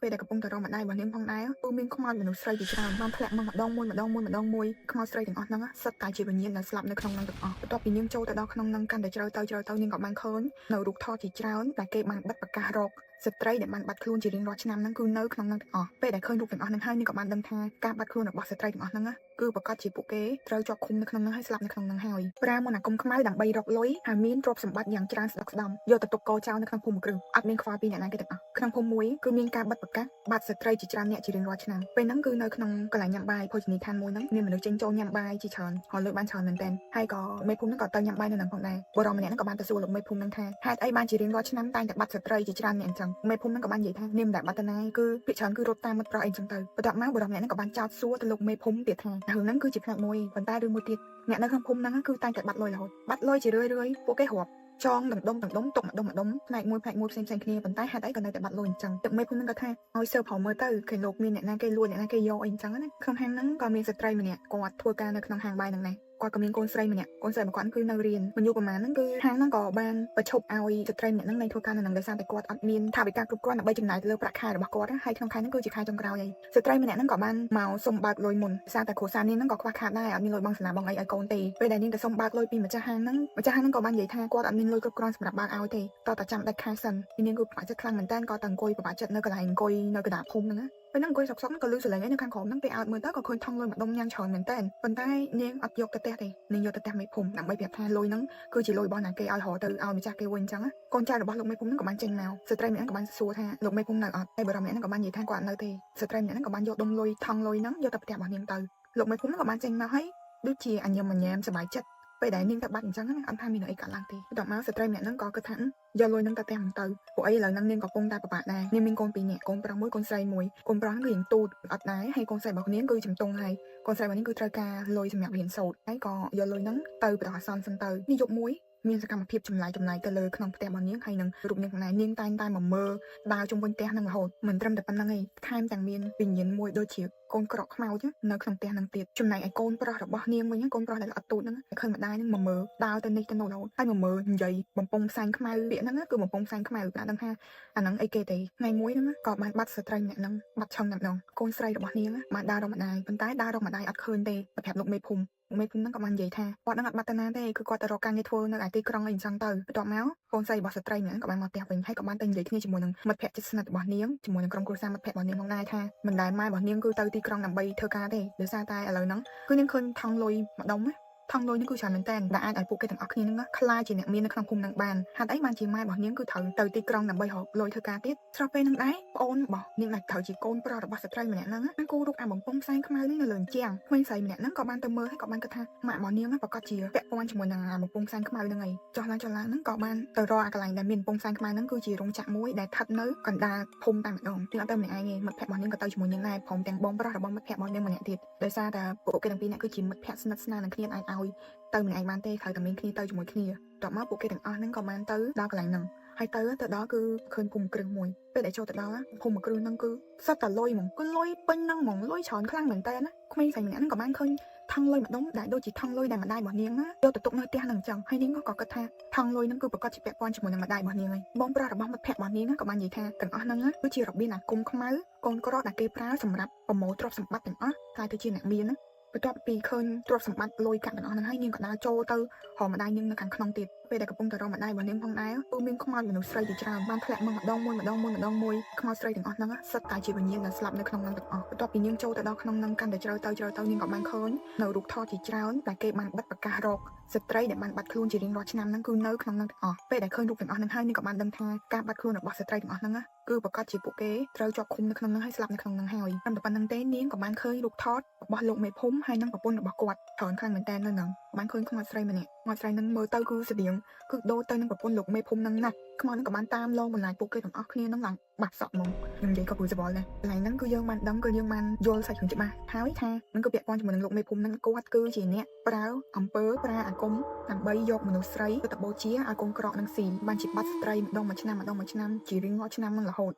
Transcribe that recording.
ពេលដែលកំពុងតែរកម្ដាយរបស់នាងផងដែរគឺមានខ្មោចមនុស្សស្រីជាច្រើនបានធ្លាក់មកម្ដងមួយម្ដងមួយម្ដងមួយខ្មោចស្រីទាំងអស់ហ្នឹងសុទ្ធតែជាវិញ្ញាណដែលស្លាប់នៅក្នុងហ្នឹងទាំងអស់បន្ទាប់ពីនាងចូលទៅដល់ក្នុងហ្នឹងកាន់តែជ្រៅទៅជ្រៅទៅនាងក៏បានឃើញនៅរូបថតជាច្រើនដែលគេបានបិទប្រកាសរកស្ត្រីដែលបានបាត់ខ្លួនជារៀងរាល់ឆ្នាំហ្នឹងគឺនៅក្នុងហ្នឹងទាំងអស់ពេលដែលឃើញរូបទាំងអស់ហ្នឹងហើយនាងក៏បានដឹងថាការបាត់ខ្លួនរបស់ស្ត្រីទាំងអស់ហ្នឹងគឺប្រកាសជាពួកគេត្រូវជាប់ឃុំនៅក្នុងហ្នឹងហើយស្លាប់នៅក្នុងហ្នឹងហើយប្រើមន្តអាគមខ្មៅដើម្បីរកលុយហើយមានទ្រព្យសម្បត្តិយ៉ាងច្រើនស្ដុកស្ដំយកទៅទុកកចោលនៅក្នុងភូមិគ្រឹះអត់មានខ្វល់ពីអ្នកណាគេទាំងអស់ក្នុងភូមិមួយគឺមានការបិទប្រកាសបាត់ស្ត្រីជាច្រើនអ្នកជារៀងរាល់ឆ្នាំពេលហ្នឹងគឺនៅក្នុងកន្លែងញ៉ាំបាយភោជនីយដ្ឋានមួយហ្នឹងមានមនុស្សចេញចូលញ៉ាំបាយជាច្រើនហៅលុយបានច្រើនមែនទែនហើយក៏មេភូមិហ្នឹងក៏ទៅញ៉ាំបាយនៅហ្នឹងផងដែរបុរសម្នាក់ហ្នឹងក៏បានទៅសួរលោកមេភូមិហ្នឹងថាហេតុអីបានជារៀងរាល់ឆ្នាំតែងតែបាត់ស្ត្រីជាច្រើនអ្នកអញ្ចឹងមេភូមិហ្នឹងក៏បាននិយាយថានាងមិនដែលបាត់ទៅណាគឺភាគច្រើនគឺរត់តាមមិត្តប្រុសអីអញ្ចឹងទៅបន្ទាប់មកបុរសម្នាក់ហ្នឹងក៏បានចោទសួរទៅលោកមេភូមិទៀតថារឿងហ្នឹងគឺជាផ្នែកមួយប៉ុន្តែរឿងមួយទៀតអ្នកនៅក្នុងភូមិហ្នឹងគឺតែងតែបាត់លុយរហូតបាត់លុយជារឿយៗពួកគេរាប់ចងដណ្ដុំដណ្ដុំទុកម្ដុំម្ដុំផ្នែកមួយផ្នែកមួយផ្សេងផ្សេងគ្នាប៉ុន្តែហេតុអីក៏នៅតែបាត់លុយអញ្ចឹងទឹកមេភូមិហ្នឹងក៏ថាឲ្យសើប្រមើលទៅឃើញលោកមានអ្នកណាគេលួចអ្នកណាគេយកអីអញ្ចឹងណាក្នុងហាងហ្នឹងក៏មានស្ត្រីម្នាក់គាត់ធ្វើការនៅក្នុងហាងបាយហ្នឹងដែរគាត់ក៏មានកូនស្រីម្នាក់កូនស្រីរបស់គាត់គឺនៅរៀនមិនយូរប្រហែលហ្នឹងគឺហាងហ្នឹងក៏បានបញ្ឈប់ឲ្យស្ត្រីម្នាក់ហ្នឹងលែងធ្វើការនៅហ្នឹងដោយសារតែគាត់អត់មានថវិកាគ្រប់គ្រាន់ដើម្បីចំណាយទៅលើប្រាក់ខែរបស់គាត់ហើយក្នុងខែហ្នឹងគឺជាខែចុងក្រោយហើយស្ត្រីម្នាក់ហ្នឹងក៏បានមកសុំបើកលុយមុនដោយសារតែគ្រួសារនាងហ្នឹងក៏ខ្វះខាតដែរអត់មានលុយបង់សាលាបង់អីឲ្យកូនទេពេលដែលនាងទៅសុំបើកលុយពីម្ចាស់ហាងហ្នឹងម្ចាស់ហាងហ្នឹងក៏បាននិយាយថាគាត់អត់មានលុយគ្រប់គ្រាន់សម្រាប់បើកឲ្យទេតតែចាំដាច់ខែសិននាងគឺពិបាកចិត្តខ្លាំងមែនតើក៏តែអង្គុយពិបាកចិត្តនៅកន្លែងអង្គុយនៅកណ្ដាលភូមិហ្នឹងណាពេលហ្នឹងអង្គុយសុកសុកក៏លឺសលេងនៅខាងក្រោមហ្នឹងពេលអើតមើលទៅក៏ឃើញថង់លុយម្ដុំញ៉ាំច្រើនមែនតើប៉ុន្តែនាងអត់យកទៅផ្ទះទេនាងយកទៅផ្ទះមេភូមិដើម្បីប្រាប់ថាលុយហ្នឹងគឺជាលុយរបស់ណាគេឲ្យរកទៅឲ្យម្ចាស់គេវិញអញ្ចឹងកូនចៅរបស់លោកមេភូមិហ្នឹងក៏បានចេញមកស្ត្រីម្នាក់ក៏បានសួរថាលោកមេភូមិនៅអត់ហើយបុរសម្នាក់ហ្នឹងក៏បាននិយាយថាគាត់អត់នៅទេស្ត្រីម្នាក់ហ្នឹងក៏បានយកដុំលុយថង់លុយហ្នឹងយកទៅផ្ទះរបស់នាងទៅលោកមេភូមិហ្នឹងក៏បានចេញមកហើយដូចជាអញញឹមអញញ៉ែមសប្បាយចិត្តពេលដែលនាងទៅបាត់អញ្ចឹងណាអត់ថាមានអីកើតឡើងទេបន្ទាប់មកស្ត្រីម្នាក់ហ្នឹងក៏គិតថាយកលុយហ្នឹងទៅផ្ទះហ្នឹងទៅពួកអីឥឡូវហ្នឹងនាងកំពុងតែពិបាកដែរនាងមានកូនពីរនាក់កូនប្រុសមួយកូនស្រីមួយកូនប្រុសហ្នឹងគឺរៀងទូចអត់ដែរហើយកូនស្រីរបស់នាងគឺជំទង់ហើយកូនស្រីរបស់នាងគឺត្រូវការលុយសម្រាប់រៀនសូត្រហើយក៏យកលុយហ្នឹងទៅបណ្ដោះអាសន្នសិនទៅនេះយប់មួយមានសកម្មភាពចម្លែកចម្លែកទៅលើក្នុងផ្ទះរបស់នាងហើយនឹងរូបនាងផងដែរនាងតែងតែមកមើលដើរជុំវិញផ្ទះហ្នឹងរហូតមិនត្រឹមតែប៉ុណ្្នឹងឯងថែមទាំងមានវិញ្ញាណមួយដូចជាកូនក្រកខ្មោចនៅក្នុងផ្ទះហ្នឹងទៀតចំណែកឯកូនប្រុសរបស់នាងវិញកូនប្រុសដែលអត់ទូចហ្នឹងឃើញម្ដាយហ្នឹងមកមើលដើរទៅនេះទៅនោះរហូតហើយមកមើលនិយាយបំពង់ផ្សែងខ្មៅពាក្យហ្នឹងគឺបំពង់ផ្សែងខ្មៅតែដឹងថាអាហ្នឹងអីគេទេថ្ងៃមួយហ្នឹងក៏បានបាត់ស្ត្រីម្នាក់ហ្នឹងបាត់ឆឹងតែម្ដងកូនស្រីរបស់នាងបានដើររកម្ដាយប៉ុន្តែដើររកម្ដាយអត់ឃើញទេប្រាប់លោកមេភូមិមេភូមិហ្នឹងក៏បាននិយាយថាគាត់ហ្នឹងអត់បាត់ទៅណាទេគឺគាត់ទៅរកការងារធ្វើនៅឯទីក្រុងអីអញ្ចឹងទៅបន្ទាប់មកកូនស្រីរបស់ស្ត្រីម្នាក់ហ្នឹងក៏បានមកផ្ទះវិញហើយក៏បានទៅនិយាយគ្នាជាមួយនឹងមិត្តភក្តិជិតស្និទ្ធរបស់នាងជាមួយនឹងក្រុមគ្រួសារមិត្តភក្តិរបស់នាងផងដែរថាមិនដែលម៉ែរបស់នាងគឺទៅទីក្រុងដើម្បីធ្វើការទេដោយសារតែឥឡូវហ្នឹងគឺនាងឃើញថង់លុយម្ដុំណាថង់លុយនេះគឺច្រើនមែនតើដែលអាចឲ្យពួកគេទាំងអស់គ្នានឹងក្លាយជាអ្នកមាននៅក្នុងភូមិនឹងបានហេតុអីបានជាម៉ែរបស់នាងគឺត្រូវទៅទីក្រុងដើម្បីរកលុយធ្វើការទៀតស្របពេលនឹងដែរប្អូនរបស់នាងដែលត្រូវជាកូនប្រុសរបស់ស្ត្រីម្នាក់ហ្នឹងណាគូរូបអាបំពង់ផ្សែងខ្មៅនេះនៅលើជាងក្មេងស្រីម្នាក់ហ្នឹងក៏បានទៅមើលហើយក៏បានគិតថាម៉ាក់របស់នាងប្រកាសជាពាក់ព័ន្ធជាមួយនឹងអាបំពង់ផ្សែងខ្មៅហ្នឹងឯងចុះឡើងចុះឡើងហ្នឹងក៏បានទៅរកអាកន្លែងដែលមានបំពង់ផ្សែងខ្មៅហ្នឹងគឺជារោងចក្រមួយដែលស្ថិតនៅកណ្ដាលភូមិតែម្ដងនាងអត់ទៅម្នាក់ឯងទេមិត្តភក្តិរបស់នាងក៏ទៅជាមួយនាងដែរព្រមទាំងបងប្រុសរបស់មិត្តភក្តិរបស់នាងម្នាក់ទៀតដោយសារតែពួកគេទាំងពីរនាក់គឺជាមិត្តភក្តិស្និទ្ធស្នាលនឹងគ្នាអាចឲ្យទៅម្នាក់ឯងបានទេត្រូវតែមានគ្នាទៅជាមួយគ្នាតបមកពួកគេទាំងអស់ហ្នឹងក៏បានទៅដល់កន្លែងហ្នឹងហើយទៅទៅដល់គឺឃើញភូមិគ្រឹះមួយពេលដែលចូលទៅដល់ភូមិគ្រឹះហ្នឹងគឺសុទ្ធតែលុយហ្មងគឺលុយពេញហ្នឹងហ្មងលុយច្រើនខ្លាំងមែនតើណាក្មេងស្រីម្នាក់ហ្នឹងក៏បានឃើញថង់លុយម្ដុំដែលដូចជាថង់លុយដែលម្ដាយរបស់នាងណាយកទៅទុកនៅផ្ទះហ្នឹងអញ្ចឹងហើយនាងក៏គិតថាថង់លុយហ្នឹងគឺប្រកាសជាពាក់ព័ន្ធជាមួយនឹងម្ដាយរបស់នាងហើយបងប្រុសរបស់មិត្តភក្តិរបស់នាងក៏បាននិយាយថាទាំងអស់ហ្នឹងគឺជារបៀបអាគមខ្មៅកូនក្រដែលគេប្រើសម្រាប់ប្រមូលទ្រព្យសម្បត្តិទាំងអស់ក្លាយទៅជាអ្នកមានណាបន្ទាប់ពីឃើញទ្រព្យសម្បត្តិលុយកាក់ទាំងអស់ហ្នឹងហើយនាងក៏ដើរចូលទៅរកម្ដាយនាងនៅខាងក្នុងទៀតពេលដែលកំពុងតែរកម្ដាយរបស់នាងផងដែរគឺមានខ្មោចមនុស្សស្រីជាច្រើនបានធ្លាក់មកម្ដងមួយម្ដងមួយម្ដងមួយខ្មោចស្រីទាំងអស់ហ្នឹងសុទ្ធតែជាវិញ្ញាណដែលស្លាប់នៅក្នុងហ្នឹងទាំងអស់បន្ទាប់ពីនាងចូលទៅដល់ក្នុងហ្នឹងកាន់តែជ្រៅទៅជ្រៅទៅនាងក៏បានឃើញនៅរូបថតជាច្រើនដែលគេបានបិទប្រកាសរកស្ត្រីដែលបានបាត់ខ្លួនជារៀងរាល់ឆ្នាំហ្នឹងគឺនៅក្នុងហ្នឹងទាំងអស់ពេលដែលឃើញរូបទាំងអស់ហ្នឹងហើយនាងក៏បានដឹងថាការបាត់ខ្លួនរបស់ស្ត្រីទាំងអស់ហ្នឹងគឺប្រកាសជាពួកគេត្រូវជាប់ឃុំនៅក្នុងហ្នឹងហើយស្លាប់នៅក្នុងហ្នឹងហើយត្រឹមតែប៉ុណ្្នឹងទេនាងក៏បានឃើញរូបថតរបស់លោកមេភូមិហើយនិងប្រពន្ធរបស់គាត់ច្រើនខ្លាំងមែនតើនៅហ្នឹងបានឃើញខ្មោចស្រីម្នាក់ខ្មោចស្រីហ្នឹងមើលទៅគឺស្តៀងគឺដូចទៅនឹងប្រពន្ធលោកមេភូមិហ្នឹងណាខ្មោចហ្នឹងក៏បានតាមលងបន្លាចពួកគេទាំងអស់គ្នាហ្នឹងឡើងបាក់សក់ហ្មងខ្ញុំនិយាយក៏ព្រឺសវល់ដែរកន្លែងហ្នឹងគឺយើងបានដឹងគឺយើងបានយល់សាច់រឿងច្បាស់ហើយថាហ្នឹងគឺពាក់ព័ន្ធជាមួយនឹងលោកមេភូមិហ្នឹងគាត់គឺជាអ្នកប្រើអំពើប្រើអាគមដើម្បីយកមនុស្សស្រីទៅបូជាឲ្យកូនក្រកនឹងស៊ីបានជាបាត់ស្ត្រីម្ដងមួយឆ្នាំម្ដងមួយឆ្នាំជារៀងរាល់ឆ្នាំហ្នឹងរហូត។